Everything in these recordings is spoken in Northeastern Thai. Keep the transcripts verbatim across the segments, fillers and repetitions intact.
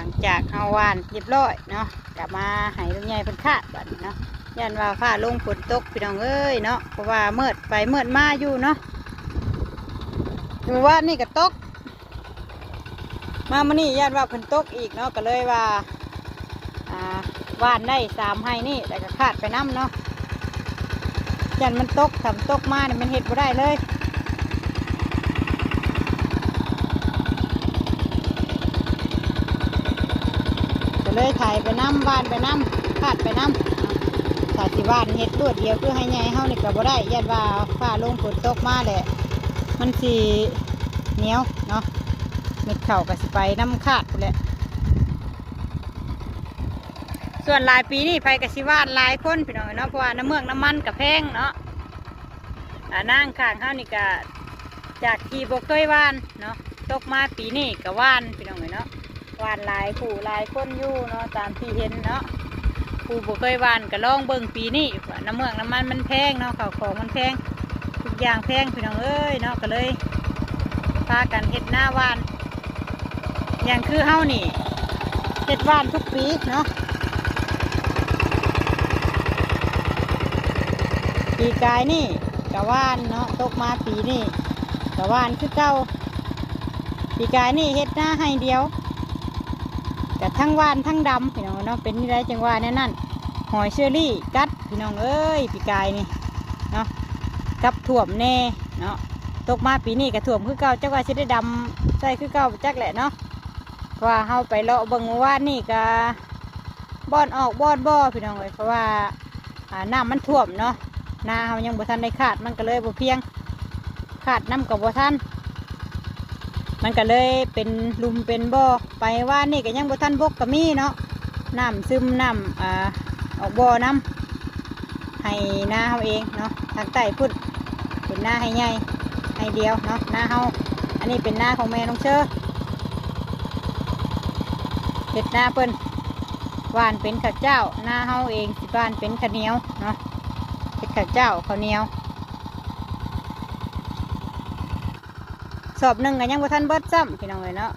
ลังจากเฮาหว่านเรียบร้อยเนาะ กลับมาให้ลุงใหญ่เพิ่นคาดบัดนี้เนาะ ย่านว่าฟ้าลงฝนตกพี่น้องเอ้ยเนาะ เพราะว่ามืดไปมืดมาอยู่เนาะ มื้อวานนี่ก็ตก มามื้อนี้ย่านว่าเพิ่นตกอีกเนาะ ก็เลยว่า อ่า หว่านได้สามไร่นี่ แล้วก็คาดไปนำเนาะ ย่านมันตก ถ้ามันตกมานี่มันเฮ็ดบ่ได้เลย ก็เลยไถไปนำ หว่านไปนำ คาดไปนำ ถ้าสิหว่านเฮ็ดรวดเดียวคือไร่ใหญ่เฮานี่ก็บ่ได้ ย่านว่าฟ้าลงฝนตกมาแหละ มันสิเหนียวเนาะ เม็ดข้าวก็สิไปนำคาดพู้นแหละ ส่วนหลายปีนี่ไผก็สิหว่านหลายคนพี่น้องเนาะ เพราะว่าน้ำเมือกน้ำมันก็แพงเนาะ อ่า นางข้างเฮานี่ก็จากที่บ่เคยหว่านเนาะ ตกมาปีนี้ก็หว่านพี่น้องเอ้ยเนาะ หว่านหลายผู้หลายคนอยู่เนาะ ตามที่เห็นเนาะ ผู้บ่เคยหว่านก็ลองเบิ่งปีนี้ น้ำเมือกน้ำมันมันแพงเนาะ ข้าวของมันแพง ทุกอย่างแพงพี่น้องเอ้ยเนาะ ก็เลยพากันเฮ็ดนาหว่าน อย่างคือเฮานี่ เฮ็ดหว่านทุกปีเนาะ ปีกายนี่ก็หว่านเนาะ ตกมาปีนี้ก็หว่านคือเก่า ปีกายนี่เฮ็ดนาไร่เดียว ก็ทั้งหว่านทั้งดำพี่น้องเนาะ เป็นจั่งใดจั่งว่าแนวนั้น หอยเชอรี่กัดพี่น้องเอ้ย ปีกายนี่เนาะ กับท่วมแน่เนาะ ตกมาปีนี้ก็ท่วมคือเก่า จักว่าสิได้ดำใส่คือเก่าจักแหละเนาะ เพราะว่าเฮาไปเลาะเบิ่งเมื่อวานนี่ก็บ่อนออกบ่อนบ่พี่น้องเอ้ย เพราะว่า อ่า น้ำมันท่วมเนาะ นาเฮายังบ่ทันได้คาด มันก็เลยบ่เพียง คาดนำก็บ่ทัน มันก็เลยเป็นหลุมเป็นบ่อ ไปวานนี่ก็ยังบ่ทันบกก็มีเนาะ น้ำซึม น้ำ อ่า ออกบ่อนำ ไร่นาเฮาเองเนาะ ทางใต้พุ้น เป็นนาไร่ใหญ่ ไร่เดียวเนาะ นาเฮา อันนี้เป็นนาของแม่น้องเชอ เฮ็ดนาเพิ่น หว่านเป็นข้าวเจ้า นาเฮาเองสิหว่านเป็นข้าวเหนียวเนาะ เฮ็ดข้าวเจ้าข้าวเหนียว สอบหนึ่งก็ยังบ่ทันเบิดซ้ำพี่น้องเอ้ยเนาะ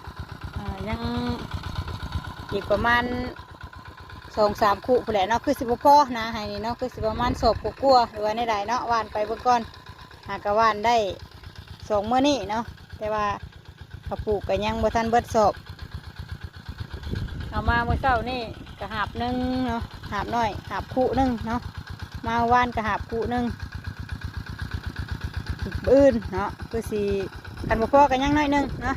อ่า ยังอีกประมาณสองสามคุพู้นแหละเนาะ คือสิบ่พอนาไร่นี่เนาะ คือสิประมาณสอบกว่าๆ หรือว่าแนวใดเนาะ หว่านไปเบิ่งก่อน หากะหว่านได้สองมื้อนี้เนาะ แต่ว่าข้าวปลูกก็ยังบ่ทันเบิดสอบ เอามามื้อเช้านี่ก็หาบหนึ่งเนาะ หาบน้อย หาบคุหนึ่งเนาะ มาหว่านก็หาบคุหนึ่ง มื้ออื่นเนาะ คือสิ คันบ่พอก็ยังน้อยหนึ่งเนาะ